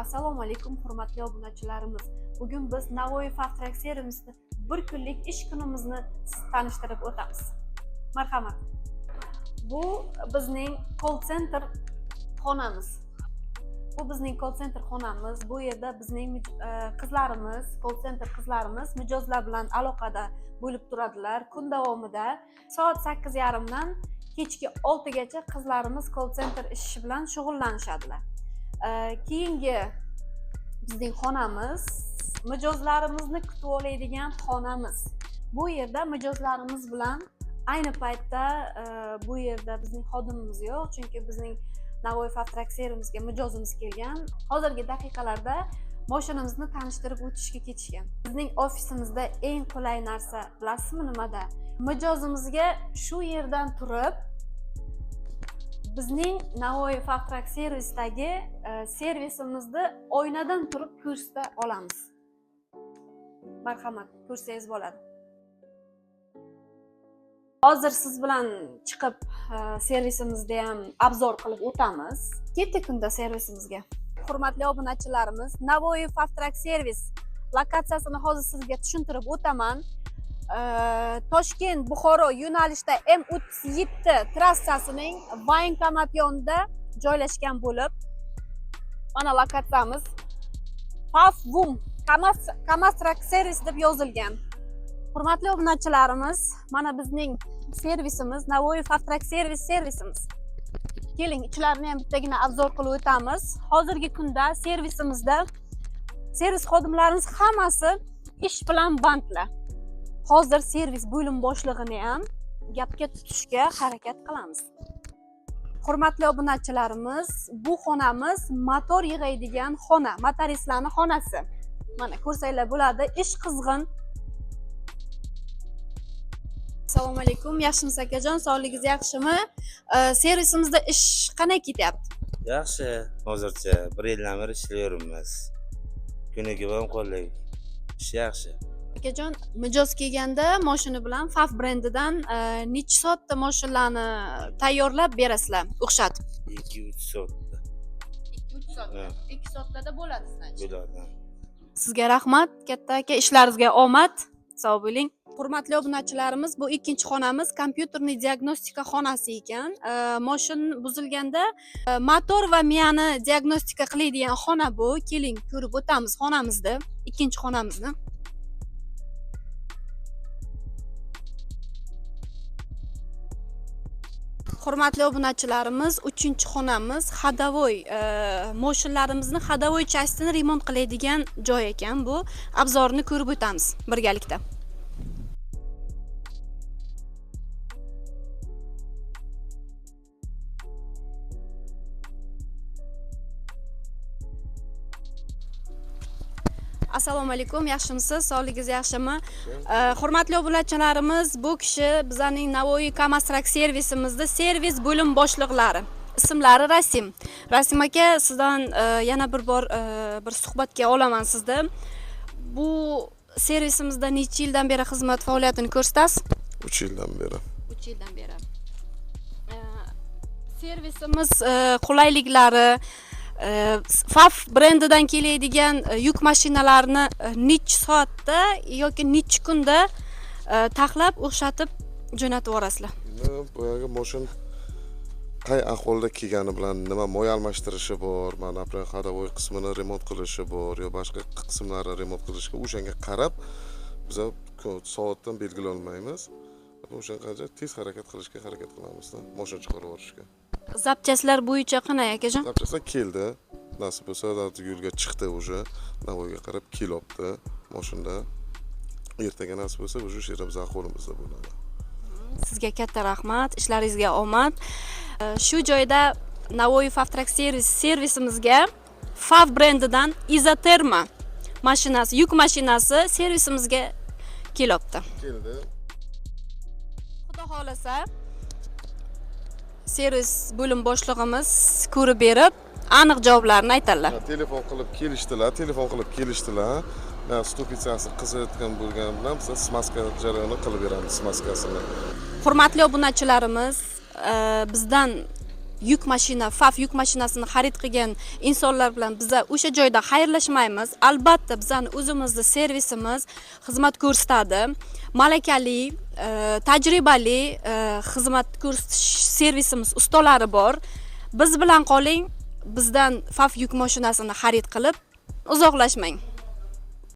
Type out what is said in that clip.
Assalomu alaykum, hurmatli obunachilarimiz. Bugun biz Navoiy Fast servisida bir kunlik ish kunimizni tanishtirib o'tamiz. Marhamat. Bu bizning call center xonamiz. Bu bizning call center xonamiz. Bu yerda bizning qizlarimiz, call center qizlarimiz mijozlar bilan aloqada bo'lib turadilar. Kun davomida soat 8:30 dan kechki 6 gacha qizlarimiz call center ishi bilan shug'ullanishadilar. Keyingi bizning xonamiz mijozlarimizni kutib oladigan xonamiz. Bu yerda mijozlarimiz bilan ayni paytda bu yerda bizning xodimimiz yo'q, chunki bizning Navoiy Fast servisimizga mijozimiz kelgan. Hozirgi daqiqalarda moshinamizni tanishtirib o'tishga ketishgan. Bizning ofisimizda eng qulay narsa bilasizmi nimada? Mijozimizga shu yerdan turib bizning Navoiy Fast servisdagi servisimizni oynadan turib ko'rsata olamiz. Marhamat, ko'rsangiz bo'ladi. Hozir siz bilan chiqib servisimizda ham обзор qilib o'tamiz. Ketdik unda servisimizga. Hurmatli obunachilarimiz, Navoiy Fast servis lokatsiyasini hozir sizga tushuntirib o'taman. Toshkent Buxoro yo'nalishida M37 trassasining voenkomat yonida joylashgan bo'lib, mana lokatsiyamiz Fafvum Kamaz Truck Service deb yozilgan. Hurmatli obunachilarimiz, mana bizning servisimiz Navoiy Fast Truck Service servisimiz. Keling, ichlarini ham bittagina обзор qilib o'tamiz. Hozirgi kunda servisimizda servis xodimlarimiz hammasi ish bilan bandlar. Hozir servis bo'lim boshlig'ini ham gapga tutishga harakat qilamiz. Hurmatli obunachilarimiz, bu xonamiz motor yig'aydigan xona, motoristlarning xonasi. Mana ko'rsanglar bo'ladi, ish qizg'in. Assalomu alaykum, yaxshimisiz akajon, sog'ligingiz yaxshimi? Servisimizda ish qanday ketyapti? Yaxshi, hozircha bir yildan beri ishlayapmiz. Kuniga ham qo'llik. Ish yaxshi. Akajon, mijoz kelganda moshina bilan Faf brendidan necha soatda moshinlarni tayyorlab berasizlar, o'xshatib? 2-3 soatda 2-3 soat. Ha. 2 soatlarda bo'ladi, значит. Bo'ladi. Sizga rahmat, katta aka, ishlaringizga omad. Sog' bo'ling. Hurmatli obunachilarimiz, bu ikkinchi xonamiz kompyuterli diagnostika xonasi ekan. Moshin buzilganda motor va miyani diagnostika qiladigan xona bu. Keling, ko'rib o'tamiz xonamizni, ikkinchi xonamizni. Hurmatli obunachilarimiz, uchinchi xonamiz ходовой, moshinlarimizni ходовой частini remont qiladigan joy ekan bu. Обзор ni ko'rib o'tamiz birgalikda. Assalomu alaykum, yaxshimisiz? Sog'ligingiz yaxshimi? Hurmatli obunachilarimiz, bu kishi bizning Navoiy Kamaz Truck servisimizda servis bo'lim boshliqlari. Ismlari Rasim. Rasim aka, sizdan yana bir bor bir suhbatga olaman sizni. Bu servisimizda necha yildan beri xizmat faoliyatini ko'rsatasiz? 3 yildan beri. 3 yildan beri. Servisimiz qulayliklari, Faf brendidan keladigan yuk mashinalarini necha soatda yoki necha kunda taxlab, o'xshatib jo'natib yuborasizlar? Endi boyagi moshin qay ahvolda kelgani bilan nima moy almashtirishi bor, mana например, ходовой qismini remont qilishi bor yo boshqa qismlarini remont qilishga o'shanga qarab biza soatdan belgilolmaymiz. O'shanga qancha tez harakat qilishga harakat qilamizda, moshin chiqarib yuborishga. Запчасть lar bo'yicha qanday, akajon? Запчасть lar keldi. Nasib bo'lsa, yo'lga chiqdi уже. Navoiyga qarab kelyapti moshinda. Ertaga nasib bo'lsa, уже o'sha yerda bizning qo'limizda bo'ladi. Sizga katta rahmat, ishlaringizga omad. Shu joyda Navoiy Fast Service servisimizga Fav brendidan Izoterma mashinasi, yuk mashinasi servisimizga kelyapti. Keldi. Xudo xohlasa, servis bo'lim boshlig'imiz ko'rib berib, aniq javoblarni aytadilar. Ha, telefon qilib kelishdilar, telefon qilib kelishdilar. Ступица si qizayotgan bo'lgani bilan biz смазка jarayonini qilib beramiz, смазка sini. Hurmatli obunachilarimiz, bizdan Yuk mashina, FAF yuk mashinasini xarid qilgan insonlar bilan biza o'sha joyda xayrlashmaymiz. Albatta, bizani o'zimizni servisimiz xizmat ko'rsatadi. Malakali, tajribali xizmat ko'rsatish servisimiz ustalari bor. Biz bilan qoling, bizdan FAF yuk mashinasini xarid qilib uzoqlashmang.